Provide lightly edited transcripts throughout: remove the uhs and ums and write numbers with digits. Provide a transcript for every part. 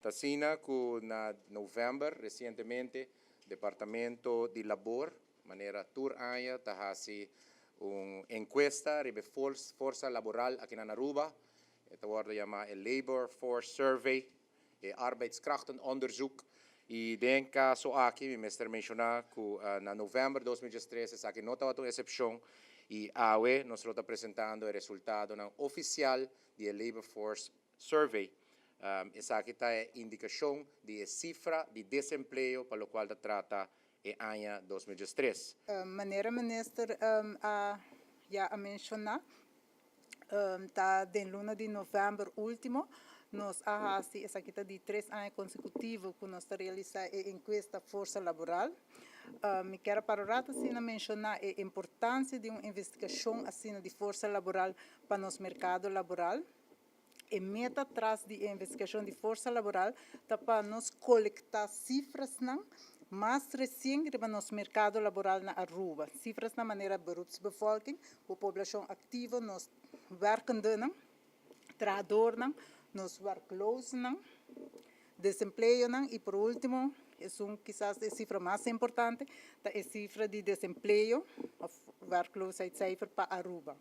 Ta asina cu na november recientemente Departamento di Labor, manera tur aña, ta haci un encuesta riba forsa laboral aki na Aruba. E ta wordo yama e Labor Force Survey, e Arbeidskrachtenonderzoek. Y den caso aki mi mester menciona cu na november 2013 esaki no tabata un excepcion y awe nos ta presentando e resultadonan oficial di e Labor Force Survey. Esaki ta e indicacion di e cifra di desempleo pa locual ta trata e aña 2013. Manera minister a ya a menciona, ta den luna di november ultimo, nos a hasi esaki, ta di 3 aña consecutivo cu nos ta realisa e encuesta forsa laboral. Mi kier pa rato asina menciona e importancia di un investigacion asina di forsa laboral pa nos mercado laboral. E meta tras di investigacion di forsa laboral ta pa nos colecta cifranan mas recien riba nos mercado laboral na Aruba. Cifras na manera beroepsbevolking, e poblacion activo, nos werkenden, trahadornan, nos werklozen, desempleo y, por ultimo, e un kisas e cifra mas importante, ta e cifra di desempleo, of werkloosheidscijfer pa Aruba.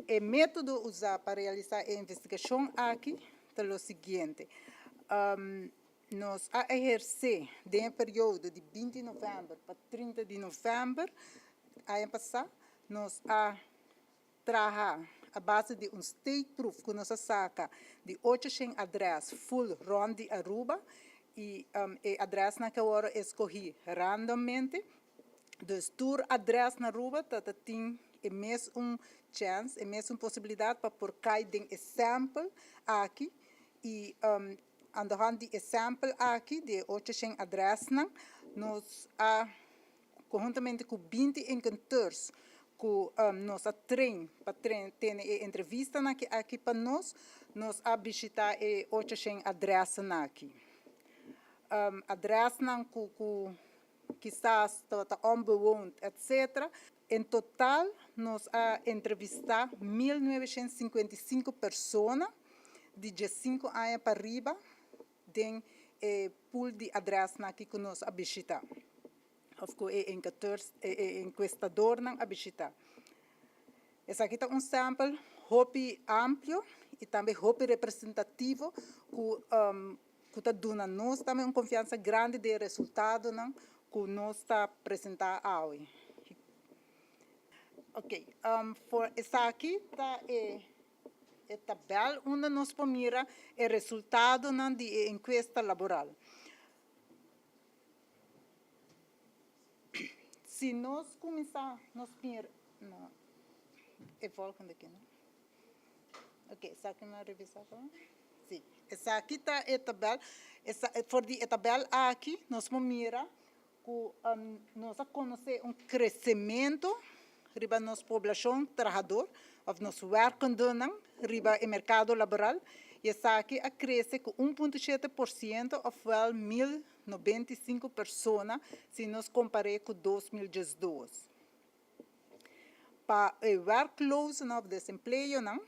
E metodo usa pa realisa e investigacion aki ta e siguiente. Nos a eherce den e periodo di 20 di november pa 30 di november, aña pasa, nos a traha a base di un steekproef cu nos a saca di 800 adres full rond di Aruba y e adresnan cu awor a scoge randommente. Dus tur adres na Aruba ta tin e mesun chance, e mesun posibilidad pa por cay den e sample aki y aan de hand di e sample aki, di 800 adresnan, nos a conhuntamente cu 20 enquêteurs cu nos a train pa train tene e entrevista aki pa nos, nos a bishita e 800 adresnan aki. Adresnan cu kisas ta onbewoond, etc. En total, nos a entrevista 1955 persona di 15 aña pa ariba den e pool di adresnan aki cu nos a bishita. Of cu e enquêteurs, e encuestadornan a bishita. Esaki ta un sample hopi amplio y tambe hopi representativo cu ta duna nos tambe un confiansa grandi di resultadonan cu nos ta presenta awe. Ok, for esaki ta e tabel unda nos por mira e resultadonan di encuesta laboral. Si nos cuminsa nos mira, no, e volgende aki, no? Ok, esaki mi a revisa caba? Si, esaki ta e tabel, for di e tabel aki, nos por mira cu nos a conoce un crecemento riba nos poblacion trahador, of nos werkendenan riba e mercado laboral, y esaki a crece cu 1,7%, ofwel 1095 persona, si nos compara cu 2012. Pa e werklozen of desempleo, no,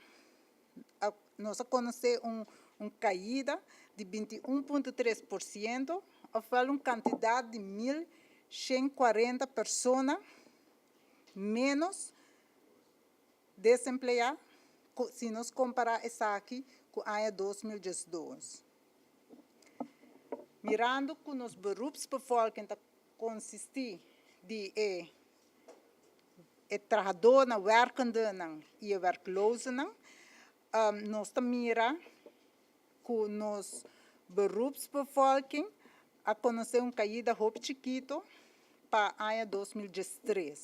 nos a conoce un caida di 21,3%, ofwel un cantidad di 1.140 persona menos desemplea, si nos compara esaki cu aña 2012. Mirando cu nos beroepsbevolking ta consisti di e trahadornan, werkendenan y e werklozennan, nos ta mira cu nos beroepsbevolking a conoce un caida hopi chikito pa aña 2013.